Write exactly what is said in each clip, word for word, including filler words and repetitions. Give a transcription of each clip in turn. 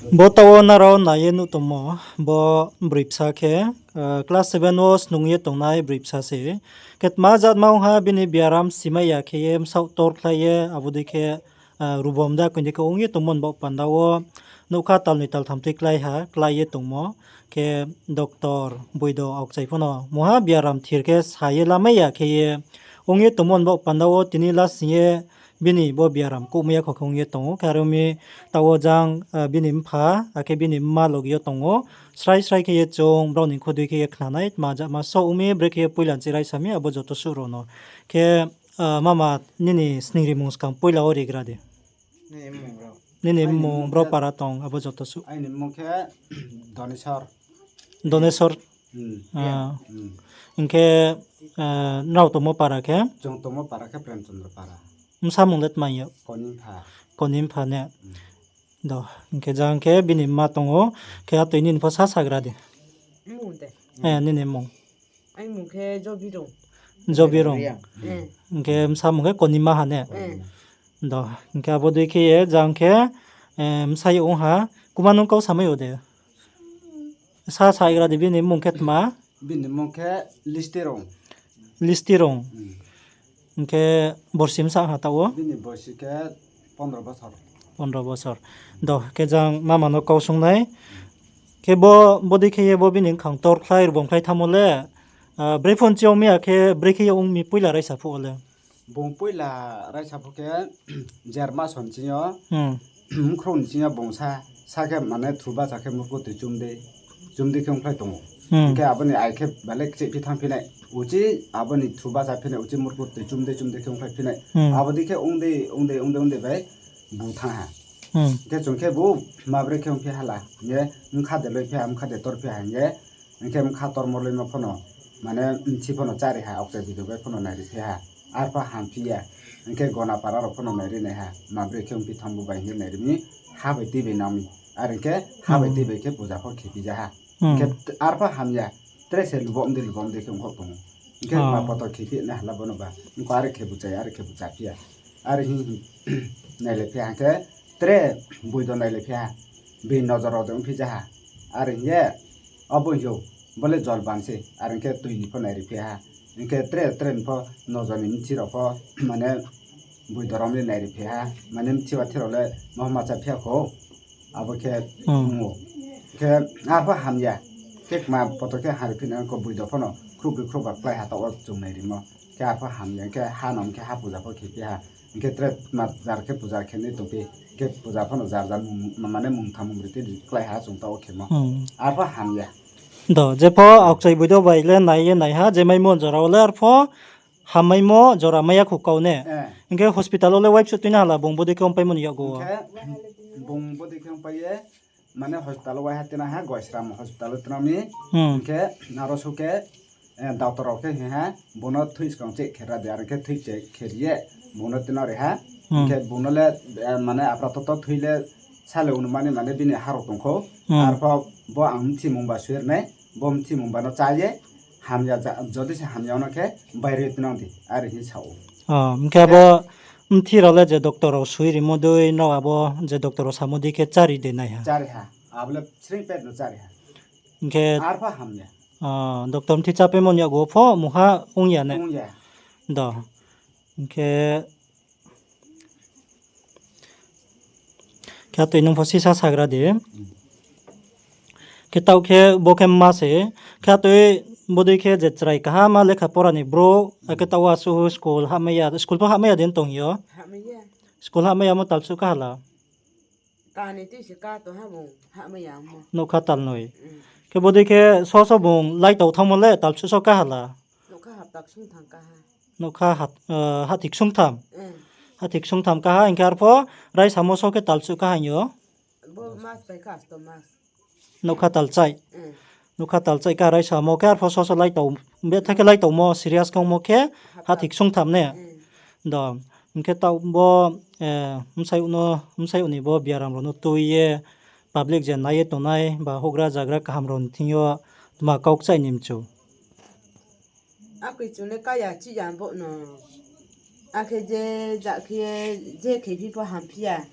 Bo taoh wo nrao nai ye nuh tongmo, bo broi bsa khe, class seven wo snung ye tongnai broi bsa se. Khe tma jat ma ong ha, bini biaram simai ya khe ye bsaoh torkhlai ye, abo dei khe, rubom da koini khe ong ye tongmo ni baoh panda wo, nougkha talnoi taltham tui klái ha, klái ye tongmo. Khe doctor, boido, aokchai pho no mungha biaram thir khe sa ye lamai ya khe ye ong ye tongmo ni baoh panda wo tini lasing ye bini bo biaram kouhmai ya kho khe ong ye tong ou. Khe are ong mi taoh wo jang, bini mpha, akhe bini mma loge yo tong ou. Srai srai khe ye chung brao ni khodui khe ye khnanai, tma jat ma so ong mi, brekhe ye poila nchi raisa mi, abo joto suh rao no. Khe, mama, nini sningrimung skang poila wo rigra di. Nini mmung, bro para tong, abo joto suh. Donesor. Hing khe, nrao tongmo para khe? Bsamung le tma yo? Konimpha ne. Do, hing khe jang khe bini mma tong ou, khe atoi nini pho sa sagra di. Nini mmung? Jobirung. Hing khe bsamung khe Konimaha ne. Do, hing khe abo dei khe ye jang khe, bsa yo ong ha, kuma nung kau samai yo de. Sa saigra di, bini mmung khe tma? Listirung. Hing khe borsi bsa ha taoh wo? Pondro bosor. Do, khe jang mama no kau sung nai. Khe bo, bodei khe ye bo bini bkhang torkhlai, rubomkhlai thanngmo le, bre phone chi ong mi ya khe, brekhe ye ong mi poila raisa phuh wo le? Bung poila raisa phuh khe, jar mason ching yo, mkhrouh ni ching yo bung sa, sa khe mane thu bacha khe murku tui chum dei, chum dei khe ongkhlai tong ou. Hing khe abo ni ai khe bale kchehphi thanngphi nai, uchih abo ni thu bacha phi nai, uchih murku tui chum dei chum dei khe ongkhlai phi nai. Abo dei khe ong dei, ong dei, ong dei, ong dei bai bu thanng ha. Hing khe chung khe bu ma bre khe ongphi ha la hing ye, bkha de loiphi ha, bkha de torphi ha hing ye, hing khe bkha tormo loimo pho no, mane mthi pho no chári ha, aokchai video bai pho no nairiphi ha. Arpho hamphi ya. Hing khe gona para rao pho no nairi nai ha. Ma bre khe ongphi thanng bu bai hing ye nairi mi, ha bai tui bai nang mi. Are hing khe ha bai tui bai khe puja pho khephi ja ha. Hing khe arpho hamya. Tre se lubom dei lubom dei khe ongkhaoh tong ou. Hing khe ma poto khephi nai ha la bo no ba. Hing khe are khe buchai, are khe buchaphi ya. Are hing nailaiphi ha hing khe tre boido nailaiphi ha. Bini nojor rao de ongphi ja ha. Are hing ye, abo hing yo, bo le jol ban se, are hing khe tui ni pho nairiphi ha. Hing khe tre tre ni pho nojor ni mthi rao pho, mane boido rao le nairiphi ha. Mane mthi wa thi rao le ma ma chaphi ya kho. Abo khe ong ou. Khe arpho hamya. Khe kma poto khe hariphi nai ko boido pho no khrouhbroi khrouhba klái ha taoh wo chung nairimo. Khe arpho hamya, hing khe ha no hing khe ha puja pho khephi ha. Hing khe tre ma jar khe puja khe nai tongphi. Hing khe puja pho no jar jar mane mungtham mungbroi tei klái ha chung taoh wo khemo. Arpho hamya. Do, jepho aokchai boido bai le nai ye nai ha, je maimo jora wo le arpho hammaimo jora mai ya kho kau ne. Hing khe hospital wo le waipsuh tuina ha la bung bodei khe ongpaimo ni yakgu wo? Bung bodei khe ongpai ye, mane hospital wo waiha tuina ha, Goisram hospital wo tuina mi. Hing khe aro so khe, doctor rao khe hing ha, bung no thui skang check khe ra di, are khe thui check khe ri ye, bung no tuina ri ha. Hing khe bung no le, mane apra toto thui le sale unumani mane bini ha rao tong kho. Arpho bo ang mthimung ba sui ri nai, bo mthimung ba no chá ye, hamya, jodi se hamya no khe bairoi tuinang di, are hing sa ou. Hing khe abo mthi rao le je doctor rao sui rimo dei, nrao abo je doctor rao samo dei khe chári de nai ha? Chári ha, abo le sring pet no chári ha. Hing khe arpho hamya. Doctor mthi chápaimo ni yakgu wo pho mungha ong ya ne? Do. Hing khe Khe atoi nung pho sisa sagra di. Khe taoh khe bo khe mma se. Khe atoi bodei khe je chrai kaham ma lekha pora ni brouh, akhe taoh wo asuh school pho hahmai ya din tong yo. School hahmai yamo talsuh kaha la? Nougkha talnoi. Khe bodei khe so so bung laitau thanngmo le talsuh so kaha la? Nougkha hahthi ksungtham. Hahthi ksungtham kaha, hing khe arpho raisamo so khe talsuh kaha hing yo? Nougkha talchaih. Nougkha talchaih kaha raisamo khe arpho so so laitau, betha khe laitaumo serious khe ongmo khe hahthi ksungtham ne? Do, hing khe taoh bo, bsayouh ni bo biaram rao no tui ye, public je nai ye tongnai ba houhgra zagra kaham rao ni thing yo tma kau kchaih ni mchu? Akoi chung le kaya chih ya bo no. Akhe je ja khe ye, je khephi pho hamphi ya.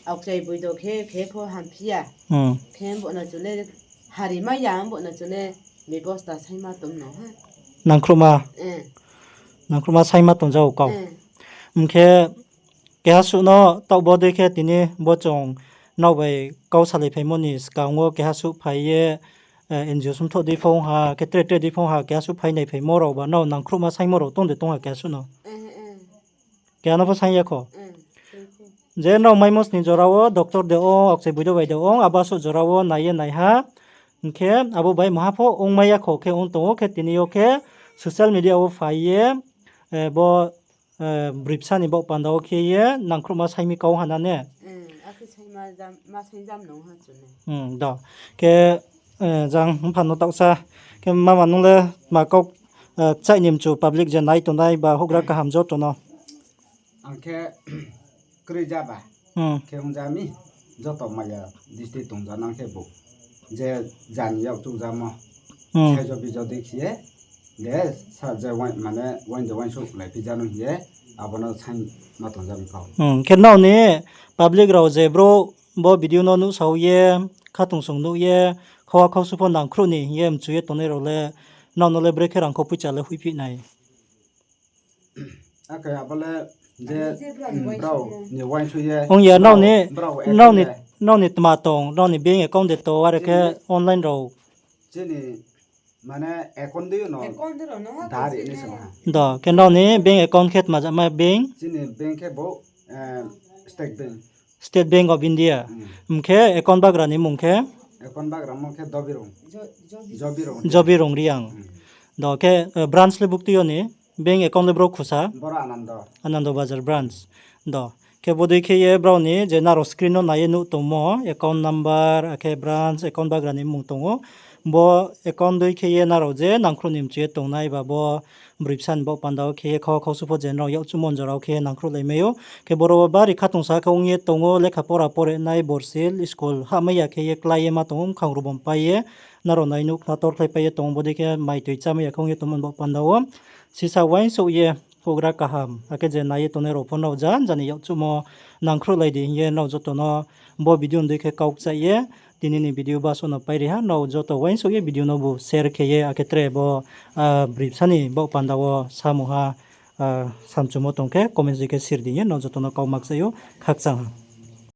Aokchai boido khe, khe pho hamphi ya. Hmm. Khe bo no chung le hari mai ya, bo no chung le bebosta saima tong no ha. Nangkhruhma. Eh. Nangkhruhma saima tong jao kau. Eh. Hing khe keha suh no taoh bo dei khe tini bo chung nrao bai kau salai phaimo ni skang wo keha suh phai ye, eh, N G O sumthoh dei phong ha, khe tre tre dei phong ha, keha suh phai nai phaimo rao ba nrao nangkhruhma saimo rao tong de tong ha keha suh no. Eh, eh. Keha no pho saing ya kho. Eh, tong kho. Je nrao maimo sni jora wo doctor de ong, aokchai boido bai de ong, abo suh jora wo nai ye nai ha. Hing khe abo bai maha pho ongmai ya kho khe ong tong ou khe tini yo khe social media wo phai ye, eh, bo, eh, broi bsa ni baoh panda wo khe ye nangkhruhma saimi kau ha na ne? Hmm, akhe saima jam, ma saing jam nung ha chung ne. Hmm, do. Khe, eh, jang mpha no taohsa. Khe mama nung le ma kau, eh, kchaih ni mchu public je nai tongnai ba houhgra kaham joto no. Ang khe kroi ja ba. Hmm. Khe ong ja mi, joto maya district tong ja nang khe bo. Je jani yak chuk jamo. Hmm. Saijo bijo dei khe ye, de sa je wai-, mane wainjo wainsouh lai phi ja no hing ye, abo no saing ma tong ja mi kau. Hmm. Khe nrao ni public rao je brouh bo video no nuhsao ye, khatungsung nuh ye, khauha khausu pho nangkhruh ni hing ye mchu ye tongnai rao le, nrao no le brekhe rangkhou poicha le hoihphi nai. Akhe abo le je, mm, brao ni uaingsouh ye. Ong ya, nrao ni, brao account nrao ni, de, nrao ni tma tong, nrao ni bank account de to, are khe chini online rao. Chini, mane, account de no dari ni song ha. Do, khe nrao ni bank account khe tma jama bank? Chini bank khe bo, eh, State Bank. State Bank of India. Hmm. Hing khe account bagra ni mung khe? Account bagra mung khe Dobirung. Jo-, Jobirung. Jobirung Reang. Hmm. Do khe, eh, branch le buktui yo ni? Bank account le brouh khusa? Boro Anando. Anando Bazar branch. Do. Khe bodei khe ye brao ni je nrao screen no nai ye nuh tongmo, account number, akhe branch, account bagra ni mung tong ou. Bo account dei khe ye nrao je nangkhruh ni mchu ye tongnai ba bo broi bsa ni baoh panda wo khe ye khauha khausu pho je nrao yakchuhmo jora wo khe ye nangkhruhlai mai ou. Khe boro wo bari khatungsung khe ong ye tong ou, lekha pora pore nai, borsil, school hahmai ya khe ye klái ye ma tong ou, mkhang rubom pai ye. Nrao nai nuh khna torkhlai pai ye tong ou, bodei khe mai toi chámai ya khe ong ye tongmo ni baoh panda wo. Sisa uaingsouh ye houhgra kaham, akhe je nai ye tongnai rao pho nrao ja, jani yakchuhmo nangkhruhlai di hing ye nrao joto no bo video ni dei khe kau kchaih ye, tini ni video basuh no pai ri ha, nrao joto uaingsouh ye video no bu share khe ye, akhe tre bo, ah, broi bsa ni baoh panda wo samung ha, ah, samchumo tong khe comments dei khe sir di hing ye nrao joto no kau ma kchaih ou, khakchang ha.